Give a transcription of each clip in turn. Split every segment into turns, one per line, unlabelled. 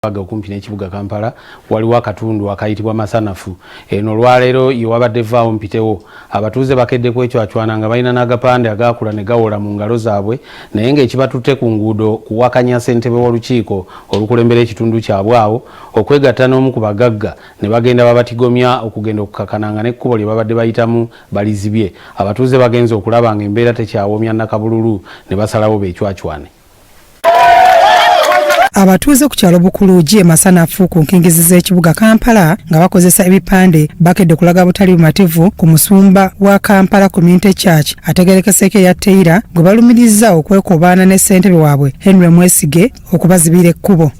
Rubaga okumpi n'ekibuga Kampala waliwo akatundu akayitibwa Masanafu. Eno olwaleero ye wabadde vaawo mpitewo. Abatuuze bakedde kwecwacwana nga balina n'agapande agaakula ne gawola mu ngalo zaabwe naye ng'ekibatutte ku nguudo kuwakanya ssentebe w'olukiiko olukulembera ekitundu kyabwe awo okwegatta n'omu ku bagagga ne bagenda babatigomya okugenda okukakana nga n'ekkubo lye babadde bayitamu balizibye. Abatuuze bagenze okulaba ng'embeera tekyawomya nakabululu ne basalawo beecwacwane.
Abatuuze ku kyalo Bukuluugi e Masanafu ku nkingizi z'ekibuga Kampala nga bakozesa ebipande bakedde kulaga butali bumativu ku musumba wa Kampala Community Church ategerekeseeko erya Teyira gwe balumiriza okwekobaana ne ssentebe waabwe Henry Mwesige okubazibira ekkubo.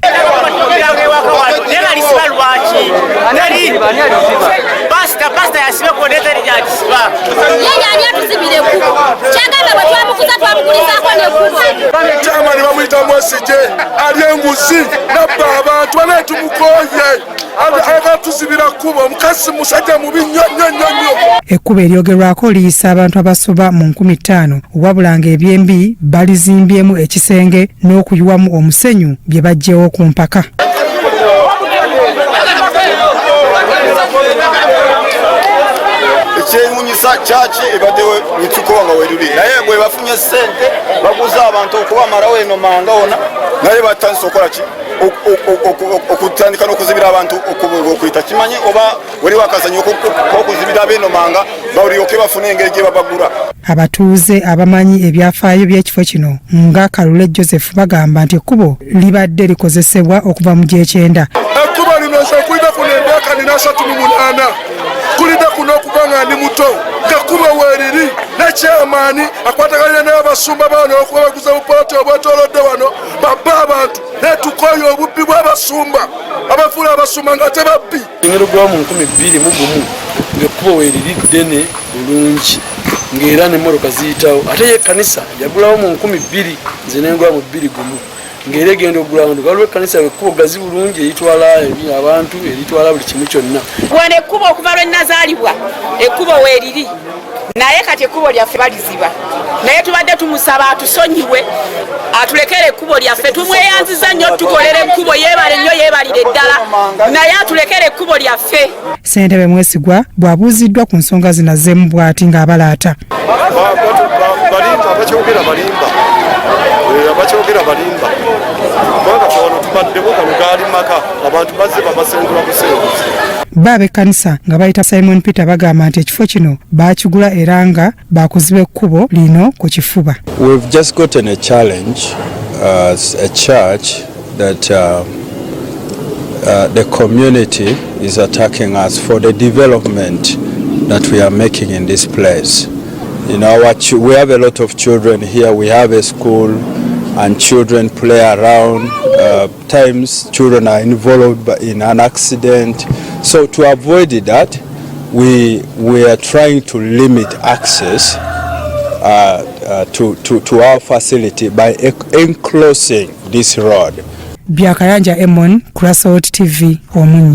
Chairman bamuyita Mwesigye alya enguzi nabba abantu banaye tumukoye ayagala kkubo omukazi musajja mubi nnyo nnyo nnyo nnyo.
Ekkubo eryogerwako liyisa abantu abasoba mu 5000 wabula ng'ebyembi balizimbyemu ekisenge n'okuyiwamu omusenyu bye baggyewo ku mpaka.
Ekyewuunyisa kyaki ebaddewo nitukowa nga weruli naye bwe bafunye ssente baguza abantu okubamalawo eno manga wona naye batandise okukola ki okutandika n'okuzibira abantu okuyita kimanyi oba waliwo akazanyo kokuzibira abeeno manga balyoke bafune engeri gye babagula.
Abatuuze abamanyi ebyafaayo by'ekifo kino nga Kalule Joseph bagamba nti ekkubo libadde likozesebwa okuva mu gy'ekyenda.
Ekkubo lino nze nkulidde kuno emyaka nina 38 kulidde kuno okuva nga ndi muto ng'ekkubo weeriri ne chairman akwataganya n'abasumba bano okuba baguze bupoloti obwetoolodde wano babba abantu naye tukooye obubbi bw'abasumba abafuula abasumba nga tebabbi.
Engeri gwa mu 2001 ng'ekkubo weeriri ddene bulungi ng'era n'emmotoka ziyitawo ate ye ekkanisa yagulawo mu 2000 nze nengula mu 21 ng'era egenda okugula abantu waliwo ekkanisa ekkubo gazi bulungi eritwala abantu eritwala buli kimu kyonna.
Wano ekkubo okuva lwe nazaalibwa ekkubo weeriri naye kati ekkubo lyaffe baliziba naye tubadde tumusaba atusonyiwe atulekere ekkubo lyaffe tumweyanziza nnyo tukolera ekkubo yeebale nnyo yeebalire ddala naye atulekere ekkubo lyaffe.
Ssentebe Mwesigwa bw'abuuziddwa ku nsonga zino azzeemu bw'ati ng'abalaata.
Balimba abakyogera balimba abakyogera balimba kubanga ffe wano tubaddewo kano gaali maka abantu bazze babasengula busenguzi.
Bo ab'ekkanisa nga bayita Simon Peter bagamba nti ekifo kino baakigula era nga baakuziba ekkubo lino ku kifuba.
We've just gotten a challenge as a church that the community is attacking us for the development that we are making in this place. You know, we have a lot of children here. We have a school and children play around. Times children are involved in an accident. So to avoid that, we are trying to limit access to our facility by enclosing this road.
Byakayanja Emon, Crossout TV, Omunnyo.